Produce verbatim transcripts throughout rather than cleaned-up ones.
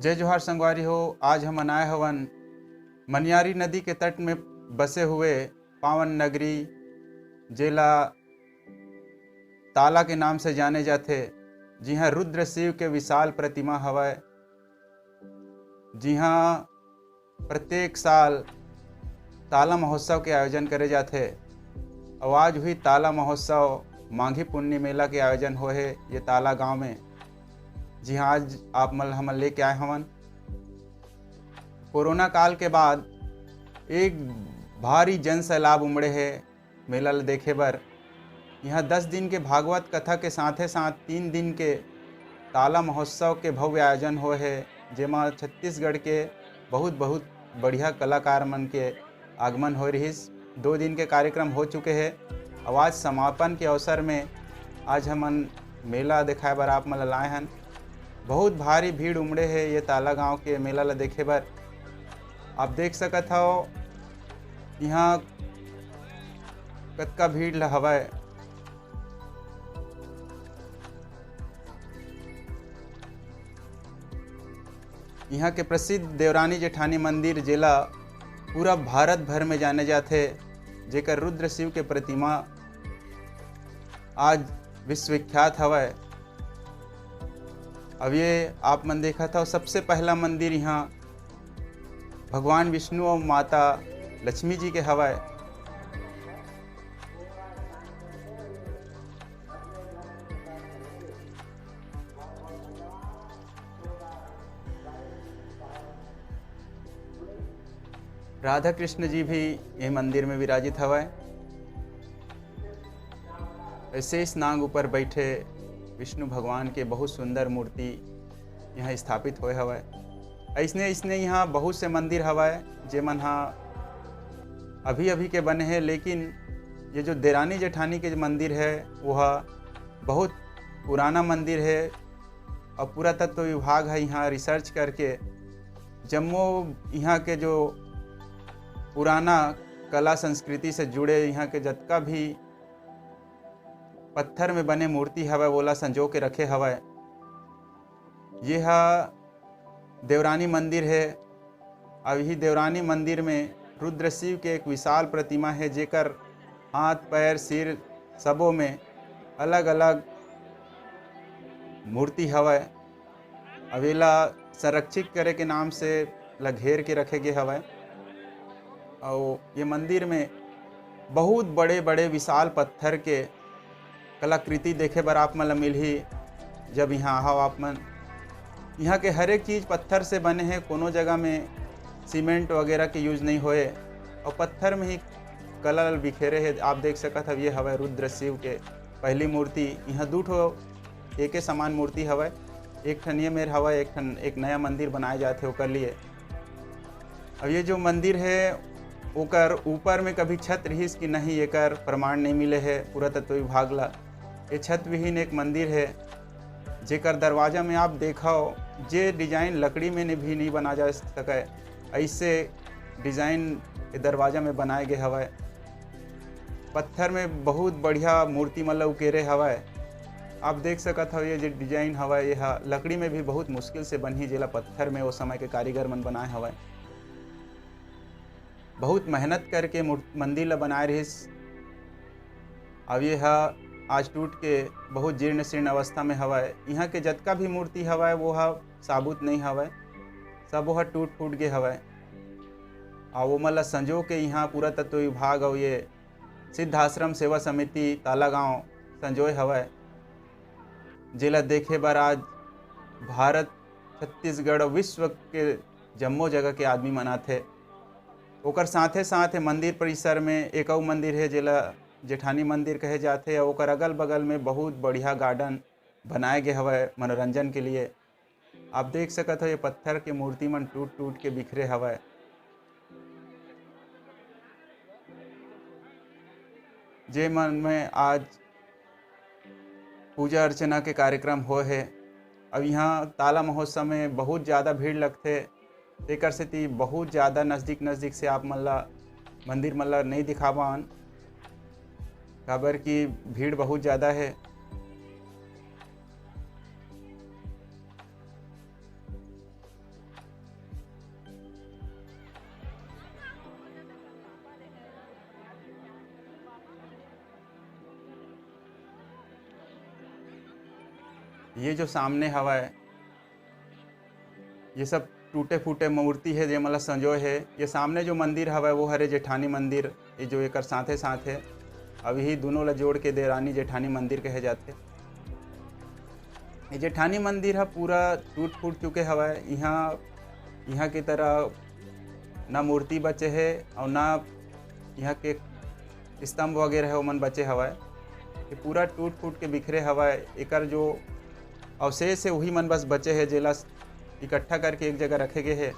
जय जोहार संगवारी हो, आज हमन आए हवन मनियारी नदी के तट में बसे हुए पावन नगरी, जेला ताला के नाम से जाने जाथे, जिहां रुद्र शिव के विशाल प्रतिमा हवय, जिहां प्रत्येक साल ताला महोत्सव के आयोजन करे जाथे। अउ आज हुई ताला महोत्सव, मांघी पुन्नी मेला के आयोजन होए हे ये ताला गांव में, जिहां आज आप मन हमन लेके आए हवन। कोरोना काल के बाद एक भारी जन सैलाब उमड़े हे मेला ल देखे बर। यहाँ दस दिन के भागवत कथा के साथे साथ तीन दिन के ताला महोत्सव के भव्य आयोजन होए हे, जेमा छत्तीसगढ़ के बहुत, बहुत बढ़िया कलाकार मन के आगमन होए रिहिस। दो दिन के कार्यक्रम हो चुके हे। अउ आज समापन के अवसर में आज हमन मेला देखाए बर आप मन ल लाए हन। बहुत भारी भीड़ उमड़े हे ये ताला गांव के मेला ल देखे बर। आप देख सकत हव, यहाँ कतका भीड़ ल हवय। यहाँ के प्रसिद्ध देवरानी जेठानी मंदिर, जेला पूरा भारत भर में जाने जाथे, जेकर रुद्र शिव के प्रतिमा आज विश्वविख्यात हवय। अब ये आप मन देखत हव, सबसे पहला मंदिर यहाँ भगवान विष्णु अउ माता लक्ष्मी जी के हवय। राधा कृष्ण जी भी ये मंदिर में विराजित हवय। शेष नाग ऊपर बैठे विष्णु भगवान के बहुत सुंदर मूर्ति यहाँ स्थापित होए हवय। अइसने, अइसने यहाँ बहुत से मंदिर हवय, जेमन ह अभी-अभी के बने हे, लेकिन ये जो देरानी जेठानी के मंदिर हे, वो ह बहुत पुराना मंदिर हे। अउ पुरातत्व विभाग ह यहाँ research करके जम्मो यहाँ के जो पुराना कला संस्कृति से जुड़े यहाँ के जतका भी पत्थर में बने मूर्ति हवय, वोला संजो के रखे हवय। ये ह देवरानी मंदिर हे। अब यही देवरानी मंदिर में रुद्र शिव के एक विशाल प्रतिमा हे, जेकर हाथ, पैर, सिर सबो में अलग-अलग मूर्ति हवय। अब एला संरक्षित करे के नाम से ला घेर के रखे गे हवय। अउ ये मंदिर में बहुत बड़े-बड़े विशाल पत्थर के कलाकृति देखे बर आप मन ल मिलही, जब यहाँ आहव आप मन। यहाँ के हर एक चीज पत्थर से बने हे, कोनो जगह में सीमेंट वगैरह के use नहीं होए, अउ पत्थर में ही कला ल बिखेरे हे। आप देख सकत हव, ये हवय रुद्र शिव के पहली मूर्ति। यहाँ दू ठो एके समान मूर्ति हवय, एक ठन ये मेर हवय, एक ठन एक नया मंदिर बनाए जात हे ओकर लिए। अब ये जो मंदिर हे, ओकर ऊपर में कभी छत रिहिस कि नहीं, एकर प्रमाण नहीं मिले हे पुरातत्व विभाग ला। ये छत विहीन एक मंदिर हे, जेकर दरवाजा में आप देखव, जे design लकड़ी में ने भी नहीं बना जा सकय, ऐसे design ये दरवाजा में बनाए गे हवय। पत्थर में बहुत बढ़िया मूर्ति मन ल उकेरे हवय। आप देख सकत हव, ये जे design हवय, ये ह लकड़ी में भी बहुत मुश्किल से बनही, जेला पत्थर में ओ समय के कारीगर मन बनाए हवय। बहुत मेहनत करके मूर-, मंदिर ल बनाए रिहिस। अब ये ह आज टूट के बहुत जीर्ण शीर्ण अवस्था में हवय। यहाँ के जतका भी मूर्ति हवय, वो ह साबुत नहीं हवय, सबो ह टूट फूट गे हवय। अउ ओमन ल संजो के यहाँ पुरातत्व विभाग अउ ये सिद्धाश्रम सेवा समिति तालागांव संजोए हवय, जेला देखे बर आज भारत, छत्तीसगढ़ अउ विश्व के जम्मो जगह के आदमी मन आथे। ओकर साथे साथ ए मंदिर परिसर में एक अउ मंदिर हे, जेला जेठानी मंदिर कहे जाथे, अउ ओकर अगल बगल में बहुत बढ़िया garden बनाए गे हवय मनोरंजन के लिए। आप देख सकत हो, ये पत्थर के मूर्ति मन टूट टूट के बिखरे हवय, जे मन में आज पूजा अर्चना के कार्यक्रम होए हे। अब यहाँ ताला महोत्सव में बहुत ज़्यादा भीड़ लगथे, तेकर सेती बहुत ज़्यादा नज़दीक नज़दीक से आप मन ला, मंदिर मन ला नहीं दिखावन, काबर कि भीड़ बहुत ज़्यादा हे। ये जो सामने हवय, ये सब टूटे फूटे मूर्ति हे, जेमन ला संजोए हे। ये सामने जो मंदिर हवय, वो हरे जेठानी मंदिर, ये जो एकर साथे साथ हे। अब यही दोनों ला जोड़ के देरानी जेठानी मंदिर कहे जाथे। ये जेठानी मंदिर ह पूरा टूट फूट चुके हवय। यहाँ, यहाँ की तरह ना मूर्ति बचे हे और ना यहाँ के स्तंभ वगैरह हे, ओमन बचे हवय। ये पूरा टूट फूट के बिखरे हवय। एकर जो अवशेष हे, वही मन बस बचे हे, जेला इकट्ठा करके एक जगह रखे गे हे,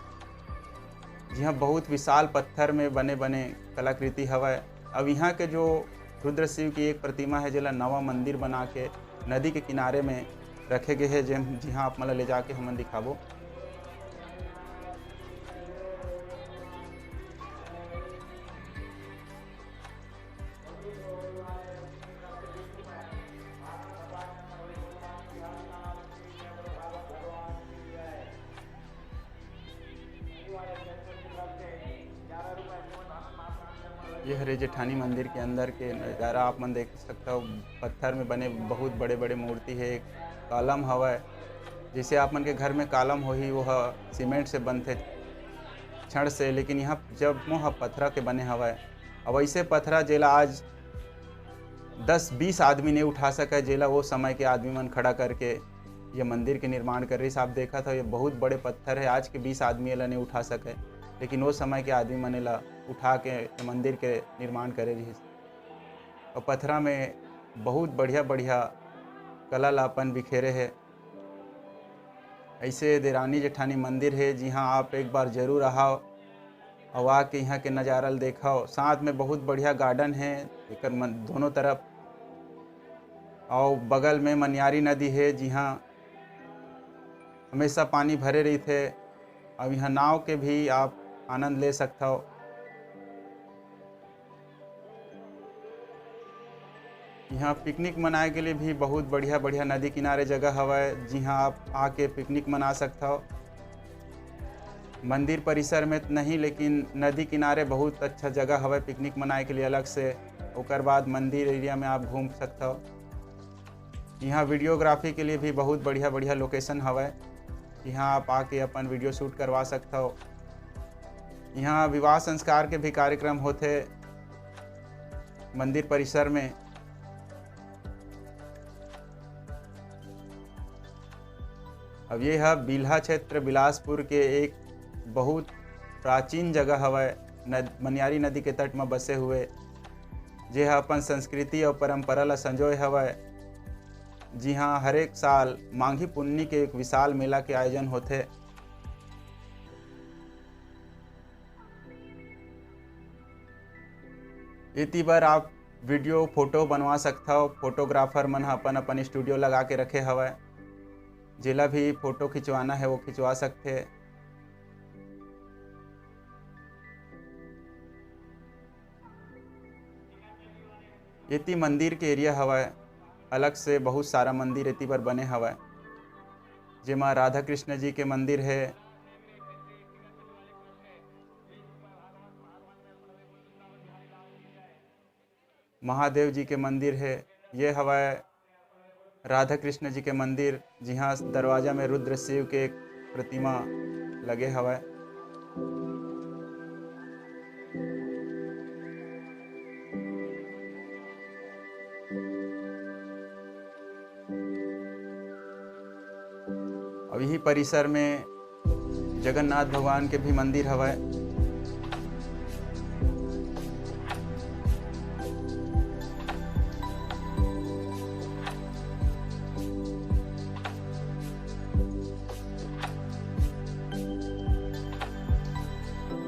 जिहाँ बहुत विशाल पत्थर में बने बने कलाकृति हवय। अब यहाँ के जो रुद्र शिव की एक प्रतिमा हे, जेला नवा मंदिर बना के नदी के किनारे में रखे गे हे, जेम-, जिहाँ आप मन ला ले जाके हमन दिखाबो। ये हरे जेठानी मंदिर के अंदर के नज़ारा आप मन देख सकथव। पत्थर में बने बहुत बड़े-बड़े मूर्ति हे, कॉलम हवय। जैसे आप मन के घर में कॉलम होही, वो ह सीमेंट से बनथे, छड़ से, लेकिन यहाँ जब मोह पथरा के बने हवय। अब ऐसे पथरा, जेला आज दस बीस आदमी नहीं उठा सके, जेला वो समय के आदमी मन खड़ा करके ये मंदिर के निर्माण करे रिहिस। आप देखत हव, ये बहुत बड़े पत्थर हे, आज के बीस आदमी एला नहीं उठा सके, लेकिन वो समय के आदमी मन एला उठा के ये मंदिर के निर्माण करे रिहिस। और पथरा में बहुत बढ़िया बढ़िया कला ला अपन बिखेरे हे। ऐसे देरानी जेठानी मंदिर हे, जिहाँ आप एक बार जरूर आहा और आके यहाँ के नज़ारा ल देखव। साथ में बहुत बढ़िया गार्डन हे एकर मन, दोनों तरफ, और बगल में मनियारी नदी हे, जिहाँ हमेशा पानी भरे रहिथे। और यहाँ नाव के भी आप आनंद ले सकथव। यहाँ पिकनिक मनाए के लिए भी बहुत बढ़िया बढ़िया नदी किनारे जगह हवय, जिहाँ आप आके पिकनिक मना सकथव। मंदिर परिसर में त नहीं, लेकिन नदी किनारे बहुत अच्छा जगह हवय पिकनिक मनाए के लिए अलग से। ओकर बाद मंदिर एरिया में आप घूम सकथव। यहाँ वीडियोग्राफी के लिए भी बहुत बढ़िया बढ़िया लोकेशन हवय, यहाँ आप आके अपन वीडियो शूट करवा सकथव। यहाँ विवाह संस्कार के भी कार्यक्रम होथे मंदिर परिसर में। अब ये ह बिल्हा क्षेत्र बिलासपुर के एक बहुत प्राचीन जगह हवय, नद-, मनियारी नदी के तट म बसे हुए, जे ह अपन संस्कृति अउ परंपरा ल संजोए हवय, जिहां हरेक साल माघी पुन्नी के एक विशाल मेला के आयोजन होथे। एती बर आप वीडियो, फोटो बनवा सकथव। फोटोग्राफर मन ह अपन, अपन स्टूडियो लगा के रखे हवय, जेला भी फोटो खिंचवाना है, वो खिंचवा सकथे। एती मंदिर के एरिया हवय, अलग से बहुत सारा मंदिर एती बर बने हवय, जेमा राधा कृष्ण जी के मंदिर है, महादेव जी के मंदिर है। ये हवय राधा कृष्ण जी के मंदिर, जिहां दरवाजा में रुद्र शिव के एक प्रतिमा लगे हवय। अब यही परिसर में जगन्नाथ भगवान के भी मंदिर हवय।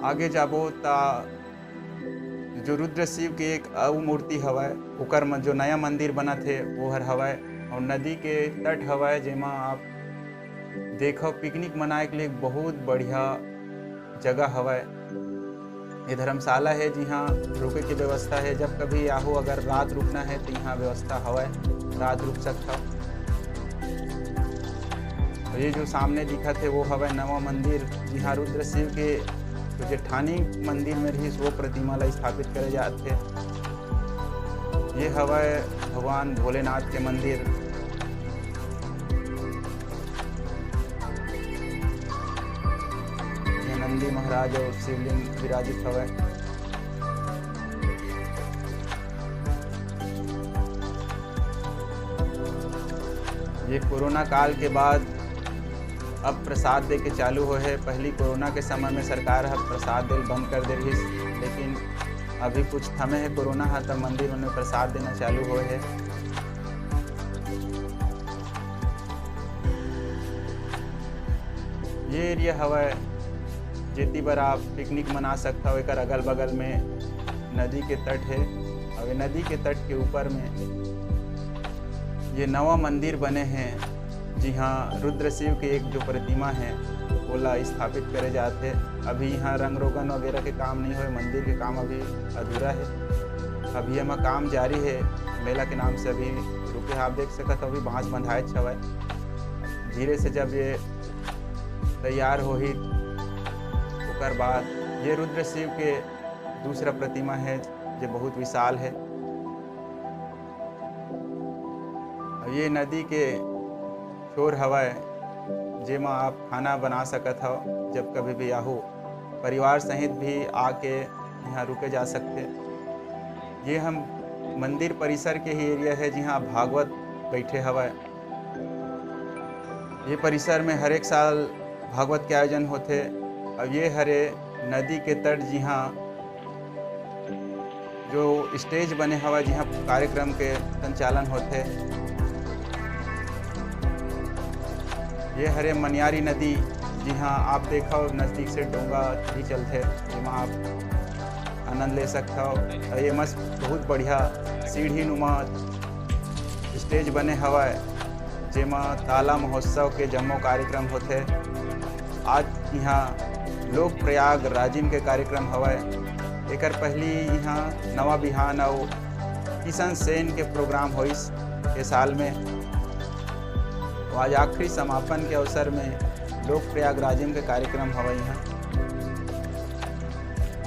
आगे जाबो ता जो रुद्र शिव के एक अउ मूर्ति हवय, ओकर म जो नया मंदिर बनत हे, वो हर हवय, और नदी के तट हवय, जेमा आप देखव, पिकनिक मनाए के लिए एक बहुत बढ़िया जगह हवय। ये धर्मशाला है, जिहाँ रुके की व्यवस्था है। जब कभी आहो, अगर रात रुकना है, तो यहाँ व्यवस्था हवय, रात रुक सकता। और ये जो सामने दिखत है, वो हवय नवा मंदिर, जिहाँ रुद्र शिव के जो जेठानी मंदिर में रहिस, वो प्रतिमा ला स्थापित करे जात हे। ये हवय भगवान भोलेनाथ के मंदिर। नंदी महाराज अउ शिवलिंग विराजित हवय। ये कोरोना काल के बाद अब प्रसाद दे के चालू होए हे। पहली कोरोना के समय में सरकार ह प्रसाद देल बंद कर दे रहिस, लेकिन अभी कुछ थमे हे कोरोना ह, त मंदिर मन में प्रसाद देना चालू होए हे। ये एरिया हवय, जेती बर आप पिकनिक मना सकथव। एकर अगल-बगल में नदी के तट हे, अउ ये नदी के तट के ऊपर में ये नवा मंदिर बने हे, जिहां रुद्र शिव के एक जो प्रतिमा हे, ओला स्थापित करे जात हे। अभी इहां रंग रोगन वगैरह के काम नहीं होए, मंदिर के काम अभी अधूरा हे। अभी एमा काम जारी हे, मेला के नाम से अभी रुके हे। आप देख सकत हव, अभी बांस बंधाएच हवय। धीरे से जब ये तैयार होही, ओकर बाद ये रुद्र शिव के दूसरा प्रतिमा हे, जे बहुत विशाल हे। अउ ये नदी के छोर हवय, जेमा आप खाना बना सकत हव। जब कभी भी आहू, परिवार सहित भी आके इहाँ रुके जा सकथे। ये हम मंदिर परिसर के ही एरिया हे, जिहाँ भागवत बैठे हवय। ये परिसर में हर एक साल भागवत के आयोजन होथे। अब ये हरे नदी के तट, जिहाँ जो स्टेज बने हवय, जिहाँ कार्यक्रम के संचालन होथे। ये हरे मनियारी नदी, जिहाँ आप देखव, नजदीक से डोंगा भी चलथे, जेमा आप आनंद ले सकथव। अउ ये मस्त, बहुत बढ़िया सीढ़ी नुमा स्टेज बने हवय, जेमा ताला महोत्सव के जम्मो कार्यक्रम होथे। आज इहाँ लोक प्रयाग राजिम के कार्यक्रम हवय। एकर पहिली इहाँ नवा बिहान अउ किशन सेन के प्रोग्राम होइस ए साल में। अउ आज आखिरी समापन के अवसर में लोक प्रयाग राजिम के कार्यक्रम हवय इहाँ।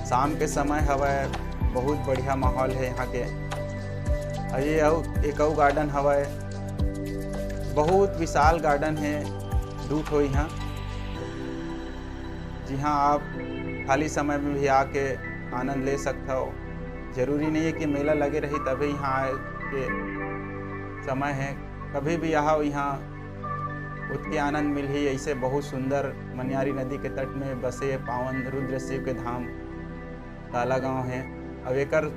शाम के समय हवय, बहुत बढ़िया माहौल हे इहाँ के। अउ ये अउ एक अउ गार्डन हवय, बहुत विशाल गार्डन हे, दू ठो इहाँ, जिहाँ आप खाली समय में भी आके आनंद ले सकथव। जरूरी नहीं है कि मेला लगे रही तभी इहाँ आए के समय हे, कभी भी आओ इहाँ, ओतके आनंद मिलही। ऐसे बहुत सुंदर मनियारी नदी के तट में बसे पावन रुद्र शिव के धाम ताला गांव हे। अब एकर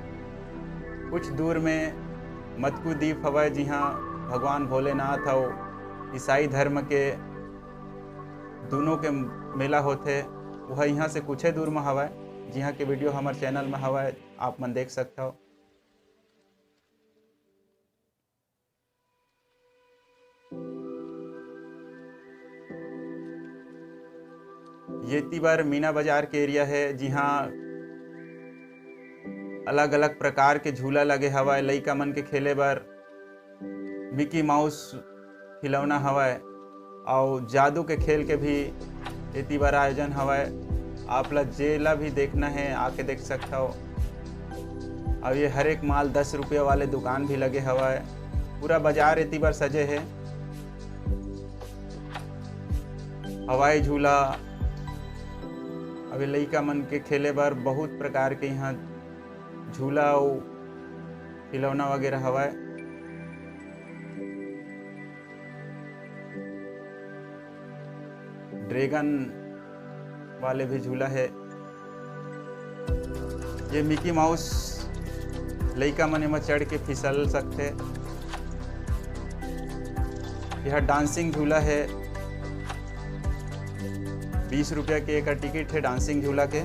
कुछ दूर में मतकू दीप हवय, जिहाँ भगवान भोलेनाथ अउ ईसाई धर्म के दूनों के मेला होथे, वह इहाँ से कुछे दूर में हवय, जिहाँ के वीडियो हमर चैनल में हवय, आप मन देख सकथव। ये तिबर मीना बाजार के एरिया हे, जिहाँ अलग-अलग प्रकार के झूला लगे हवय, लइका मन के खेले बर मिकी माउस खिलौना हवय, अउ जादू के खेल के भी एती बर आयोजन हवय। आप ला जेला भी देखना हे, आके देख सकथव। अउ ये हर एक माल दस रुपया वाले दुकान भी लगे हवय। पूरा बाजार एती बर सजे हे। हवाई झूला, अभी लइका मन के खेले बर बहुत प्रकार के यहाँ झूला अउ खिलौना वगैरह हवय। ड्रैगन वाले भी झूला हे। ये मिकी माउस, लइका मन एमा चढ़ के फिसल सकथे। यह डांसिंग झूला हे, बीस रुपया के एकर टिकट हे डांसिंग झूला के।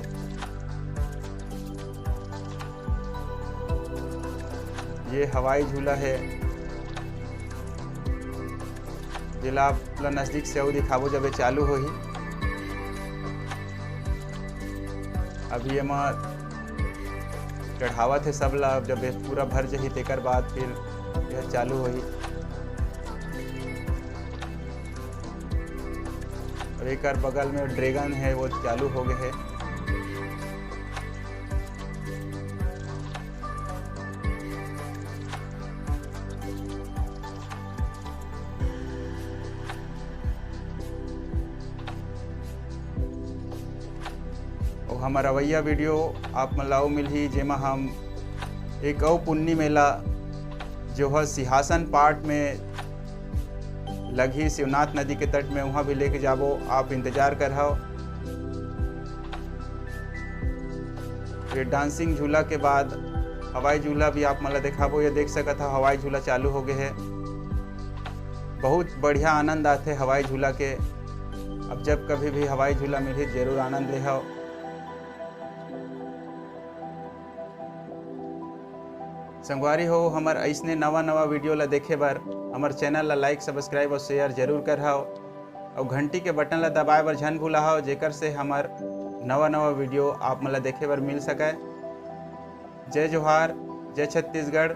ये हवाई झूला हे, जेला आप ला नजदीक से अउ दिखाबो जब ये चालू होही। अभी एमा चढ़ावत हे सब ला, जब ये पूरा भर जही तेकर बाद फिर यह चालू होही। और एकर बगल में ड्रैगन हे, वो चालू हो गए हे। हमर अवइया वीडियो आप मन ला अउ मिलही, जेमा हम एक अउ पुन्नी मेला, जो ह सिंहासन पाट में लगही शिवनाथ नदी के तट में, उहाँ भी लेके जाबो। आप इंतजार करहव। ये डांसिंग झूला के बाद हवाई झूला भी आप मन ला देखाबो। ये देख सकत हव, हवाई झूला चालू हो गए हे। बहुत बढ़िया आनंद आथे हवाई झूला के। अब जब कभी भी हवाई झूला मिलही, जरूर आनंद लेहव। संगवारी हो, हमर अइसने नवा नवा वीडियो ला देखे बर हमर चैनल ला लाइक, सब्सक्राइब और शेयर जरूर करहव। और घंटी के बटन ला दबाए बर झन भूलाहव, जेकर से हमर नवा नवा वीडियो आप मन ला देखे बर मिल सके। जय जोहार, जय छत्तीसगढ़।